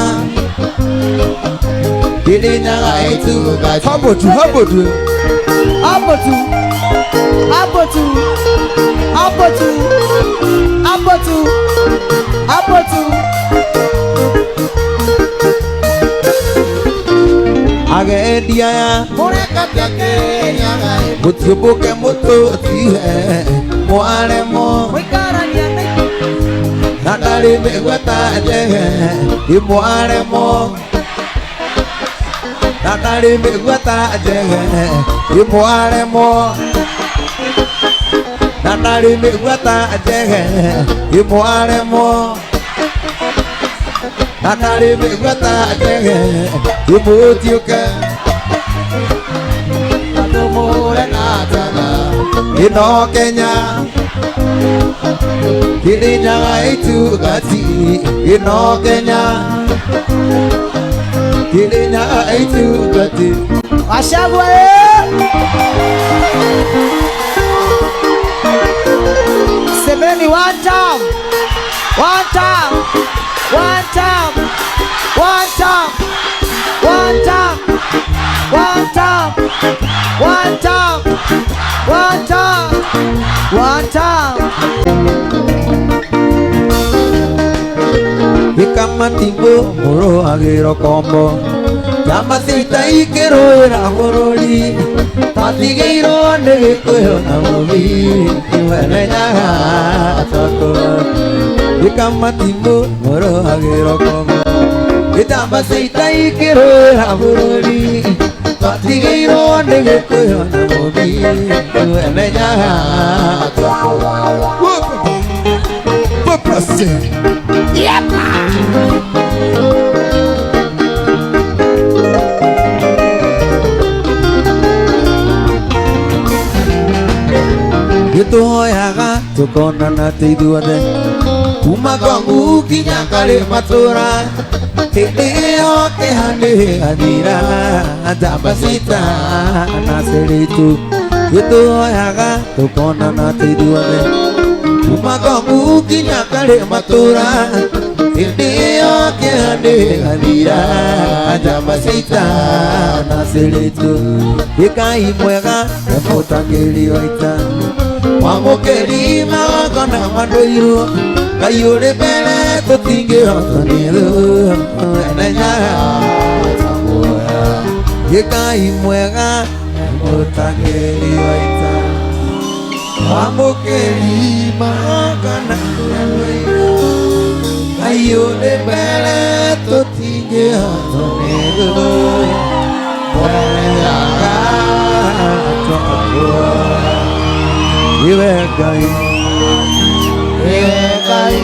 Kĩrĩnyaga ĩtungati Hapo tu hapo tu Hapo tu hapo tu hapo tu hapo tu hapo tu Agendi aya Mũreka Kĩrĩnyaga mũtiũmbũke mũtũtihe mwaremwo Mũikarania na na ndarĩ mĩigua ta njege ĩmwaremwo na ndarĩ mĩigua ta njege ĩmwaremwo na ndarĩ mĩigua ta njege ĩmwaremwo na ndarĩ mĩigua ta njege ĩmũtiũke na tũmũhũre na tara ĩno Kenya Kĩrĩnyaga ĩtungati ĩno Kenya Kĩrĩnyaga ĩtungati Wachagua Semeni. Chini one time. One time. One time. One time. One time. One time. One time. One time. One time. Ikamatimbo mũrũagĩro kombo Njamba cia ikĩrũĩra bũrũri Twatigĩirwo nĩ Gĩkũyũ na Mũmbi Mwenenyaga twakuo Ikamatimbo mũrũagĩro kombo Njamba cia ikĩrũĩra bũrũri Twatigĩirwo nĩ Gĩkũyũ na Mũmbi Mwenenyaga twakuo. Gĩtũhoyaga tũkonana atĩ ithuothe kuma kwangu nginya karĩ matũra hĩndĩ ĩyo kĩeha nĩgĩgathira njamba cita na cĩrĩtũ. Gĩtũhoyaga tũkonana atĩ ithuothe kuma kwangu nginya karĩ matũra hĩndĩ ĩyo kĩeha nĩgĩgathira njamba cita na cĩrĩtũ. Ĩkai mwega nĩ mũtangĩri wa ita Wamũkĩri magongona mandũirwo Ngai ũrĩ mbere tũtingĩhotwo nĩ thũ Mwenenyaga Ĩkai mwega nĩ mũtangĩri wa ita Wamũkĩri magongona mandũirwo Ngai ũrĩ mbere tũtingĩhotwo nĩ thũ Mwenenyaga twakuoya. Iwe Ngai, Nĩwe Ngai,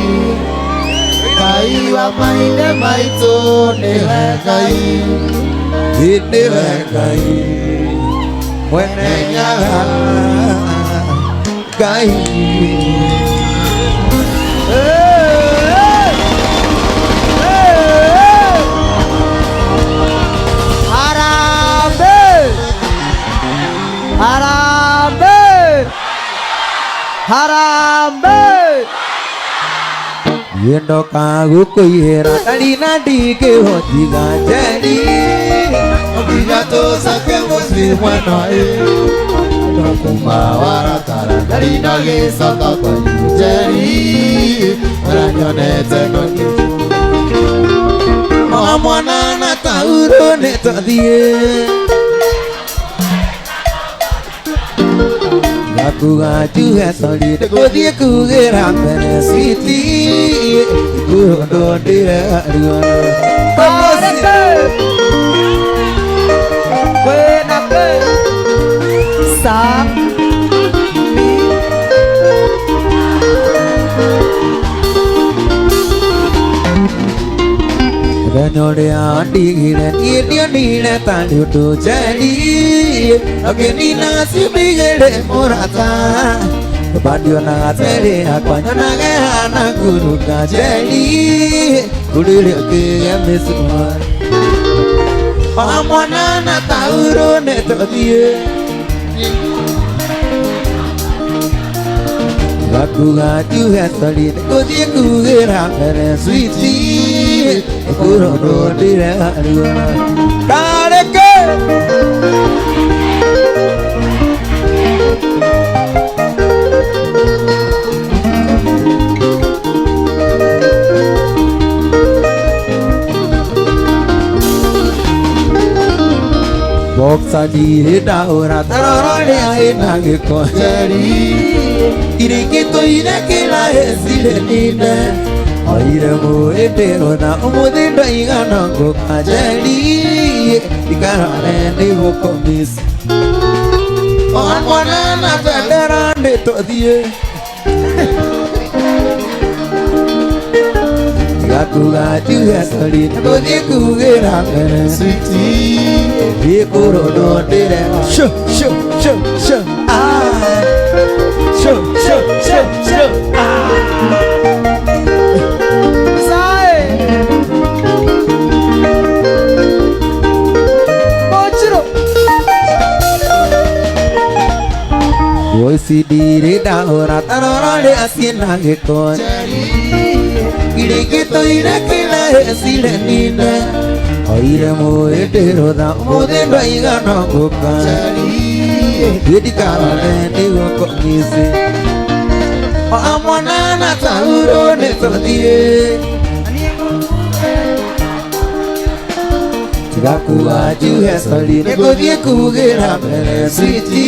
Ngai wa maithe maitũ nĩwe Ngai, nĩwe Ngai, Mwenenyaga Ngai. Harambee! Harambee! Harambee! Ndoka gũkũihĩra ndari na ndingĩhotiga njeri nginya tũcoke mũciĩ mwena ĩ ndokuma warakara ndari na gĩcoka kwanyu njeri ũrĩa nyonete no Mwa mwana na tauro nĩ twathiĩ Ngakuga njuge sorry ndĩgũthiĩ kugĩra mbere citi Ngũrũndũ ndĩrarua. Kwĩna kĩ? Sa mi. Mũthenya ũrĩa ndigire niĩ ndionire tarĩ ũndũ njeri Ũkĩnina ciumia igĩrĩ mũrata Nyũmba ndionaga terĩ yakwa nyonaga ĩhana nguruka njeri Ngũrĩre ũkĩgĩa mĩcumarĩ Wa mwana na tauro nĩ tũthiĩ Ngakuga njuge sorry nĩngũthiĩ kugĩra mbere switi Ngũrũndũ ndĩrarua. Karĩkĩ! Boxer ndirĩ ndaũra tarora ũrĩa ĩna gĩko njeri Irĩkĩtũire kĩra ĩcirĩ nine Oire mũĩndĩ ona ũmũthĩ ndaigana ngũka njeri Ikarare nĩ gũkũmisi O mwana na bendera nĩ tũthiĩ Ngakuga njuge sorry nĩngũthiĩ kugĩra mbere switi Ngũrũndũ ndĩrera Shu shu shu shu ah Shu shu shu shu ah. Sae. Mochiro. Voice Ici ndirĩ ndahũra tarora rĩa ciĩna gĩko irĩngĩtũire kĩra ecire nine oire mũĩndĩ rũtha ũmũthĩ ndwaigana ngũka gĩndikarore nĩgũkũmisi amwana na tauro nĩ tũthiĩ tigakuga njuge sori nĩngũthiĩ kugĩra mbere switi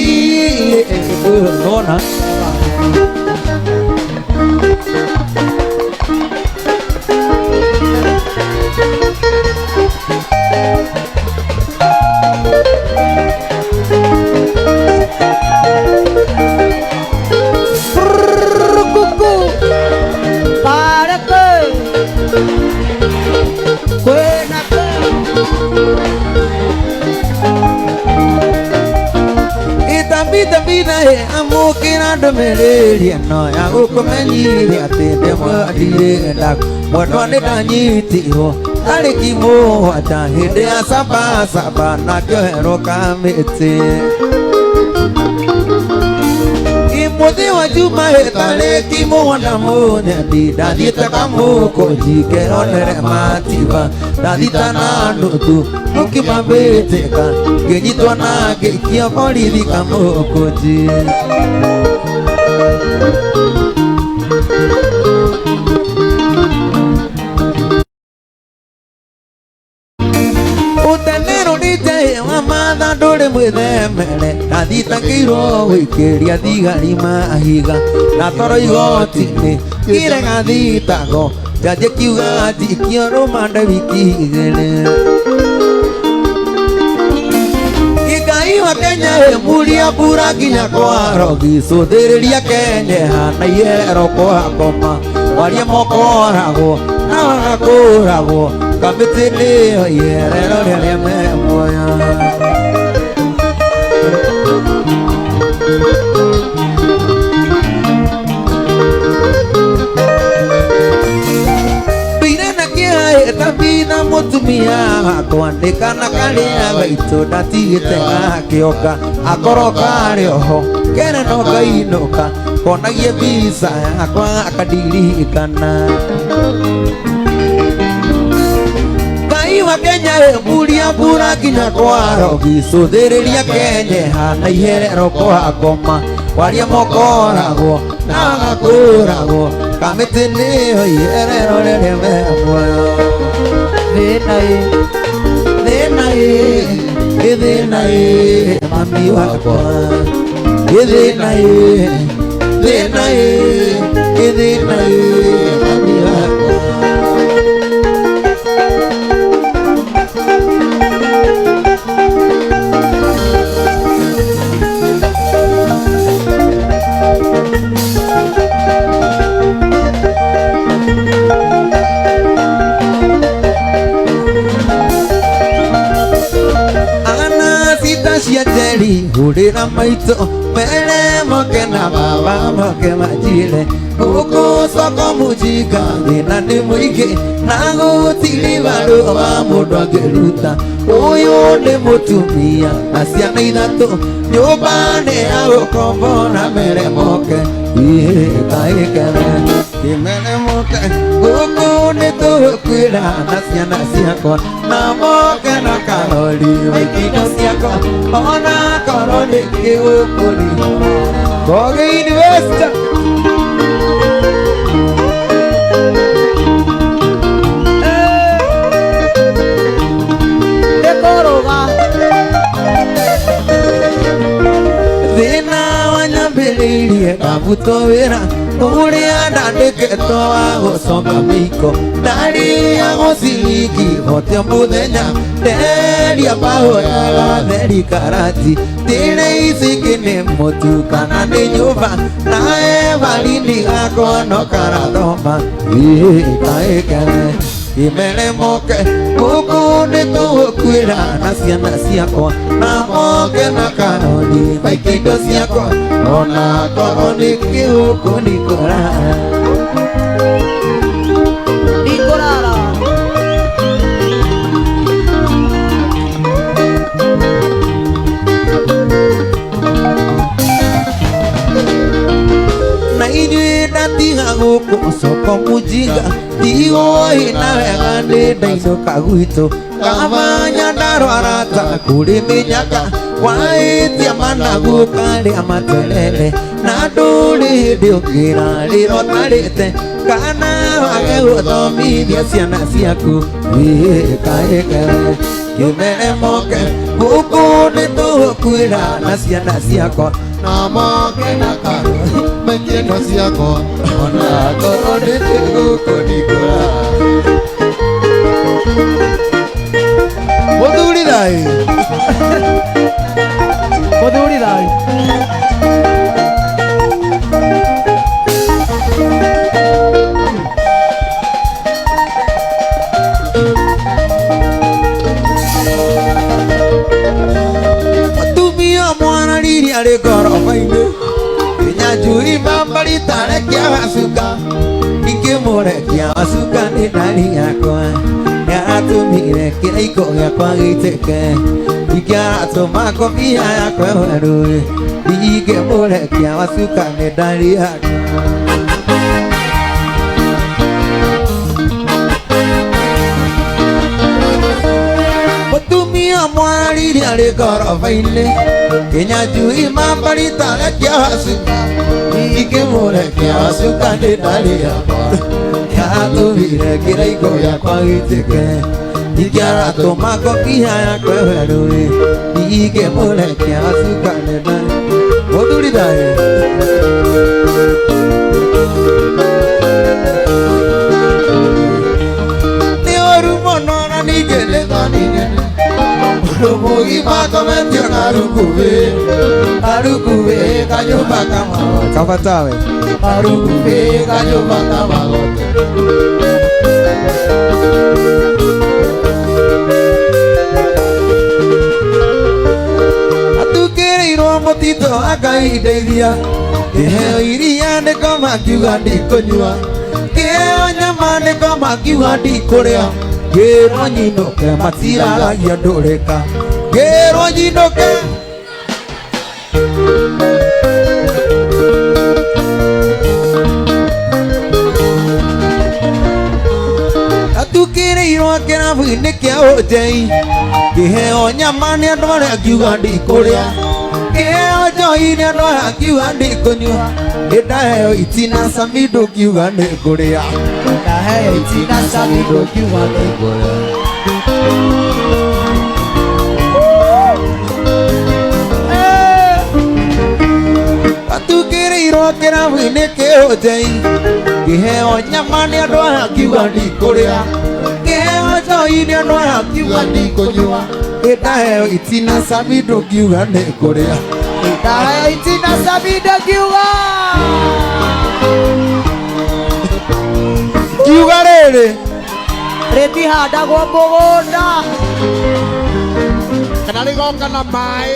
nona. Kuku pareke kwena ke Itambitambina he amũkĩra ndũmĩrĩri ĩno ya gũkũmenyithia atĩ ndĩmwe ndirĩ ndaku mwendwa nĩ ndanyitirwo tarĩki mũgwanja hĩndĩ ya sabasaba na ngĩoherwo kamĩtĩ Imuthi wa Juma tarĩki mũgwanja mũnyendi ndathiĩte kamũkũnji ngeronere matiba ndathita na nuthu mũkĩmambĩtĩka ngĩnyitwo na ngĩikio borithi kamũkũnji. Ũtenero nĩ wa matha ndũrĩ mwĩthemere ndathitangĩirwo gũikĩria thigari mahiga na toro igoti-inĩ ngĩrega thitago njanji kiuga njikio rũmande wiki igĩrĩ. Ngai wa Kenya muria mbura nginya kwa rogi cũthĩrĩria Kenya na iherero kwa ngoma waria mokoragwo na magakũragwo kamĩtĩ nĩyo iherero rĩrĩa me muoyo. Tabina mũtumia wakwa nĩ kana karĩa gaitũ ndatigĩte gakĩonga akorwo karĩ oho kere no kainũka konagie mbica yakwa akandirikana. Ngai wa Kenya muria mbura nginya kwa rogi cũthĩrĩria Kenya na iherero kwa ngoma waria mokoragwo na magakũragwo kamĩtĩ nĩyo iherero rĩrĩa me muoyo. Thĩna ĩ thĩna ĩ thĩna ĩ mami wakwa thĩna ĩ thĩna ĩ thĩna ĩ mami wakwa. Cia njeri hũrĩra maitũ mere moke na baba moke manjire gũkũ soko mũjinga thĩna nĩ mũingĩ na gũtirĩ barũa mũndũ angĩruta ũyũ nĩ mũtumia na ciana ithatũ nyũmba nĩ ya gũkombora mere moke ĩkaĩkere kĩmere moke gũkũ nĩ tũkwĩra na ciana ciakwa na moke na karori waikindo ciakwa ona korwo nĩ kĩgũkũri Kogi Investor. Ndĩkũrũga Thĩna wanyambĩrĩirie ngabutwo wĩra ũrĩa ndandĩkĩtwo wa gũcoka mĩiko ndarĩagwo ciringi bote mũthenya nderia mahoyaga theri karati ndĩre ici ingĩ nĩ mũtu kana nĩ nyũmba na ebarini gakwa no karathoma ĩkaĩkere imere moke gũkũ nĩ tũgũkuĩra na ciana ciakwa na moke na karori maingĩ indo ciakwa ona korwo nĩ kĩgũkũ ndikũrara ndikũrara. Soko mũjinga ndigoi na wega nĩ ndainũka gwitũ kaba nyandarũa ta kũrĩ mĩnyaka waĩtia managu karĩa materere na ndũrĩ hĩndĩ ũngĩrarĩra ũtarĩte kana wage gũthomithia ciana ciaku wĩkaĩkewe kĩmere moke gũkũ nĩ tũgũkuĩra na ciana ciakwa na moke na karo maikie indo ciakwa ona akorwo nĩ gũkũ ndikũra mũthuri thayũ Mũthuri thayũ. Mũtumia mwararirie arĩ ngoroba-inĩ Kinyanjui mambari tarekia wacuka Ingĩmũrekia wacuka nĩ ndari yakwa Nĩaratũmire kĩraiko gĩakwa gĩitĩke Ingĩaratũma ngobia yakwa ĩwerũĩ Ingĩmũrekia wacuka nĩ ndari yakwa Mũtumia mwararirie arĩ ngoroba-inĩ Kinyanjui mambari tarekia wacuka Ingĩmũrekia wacuka nĩ ndari yakwa Nĩaratũmire kĩraiko gĩakwa gĩitĩke Ingĩaratũma ngobia yakwa ĩwerũĩ Ingĩmũrekia wacuka nĩ ndari Mũthuri thayũ Nĩ ũru mũno na ningĩ nĩ thoni nene Mũndũ mũgima akometio na rukubĩ Arukubĩ kanyũmba kamagote Kabatawe Arukubĩ kanyũmba kamagote Atukĩrĩirwo mũtitũ akaindeithia Kĩheo iria nĩko makiuga ndikũnyua Kĩheo nyama nĩko makiuga ndikũrĩa Ngĩrwo nyinũke matiraragia ndũrĩka Ngĩrwo nyinũke Atukĩrĩirwo kĩrabu-inĩ kĩa ũnjei Kĩheo nyama nĩ andũ arĩa ngiuga ndikũrĩa Kĩheo njohi nĩ andũ arĩa ngiuga ndikũnyua Nĩndaheo itina cami ndũngiuga nĩ ngũrĩa Ndaheo itina cami ndũngiuga nĩ ngũrĩa Atukĩrĩirwo kĩrabu-inĩ kĩa ũnjei Kĩheo nyama nĩ andũ arĩa ngiuga ndikũrĩa Kĩheo njohi nĩ andũ arĩa ngiuga ndikũnyua Nĩndaheo itina cami ndũngiuga nĩ ngũrĩa Ndaheo itina cami ndũngiuga Ngiuga rĩrĩ Rĩtihandagwo mũgũnda kana rĩgoka na maĩ.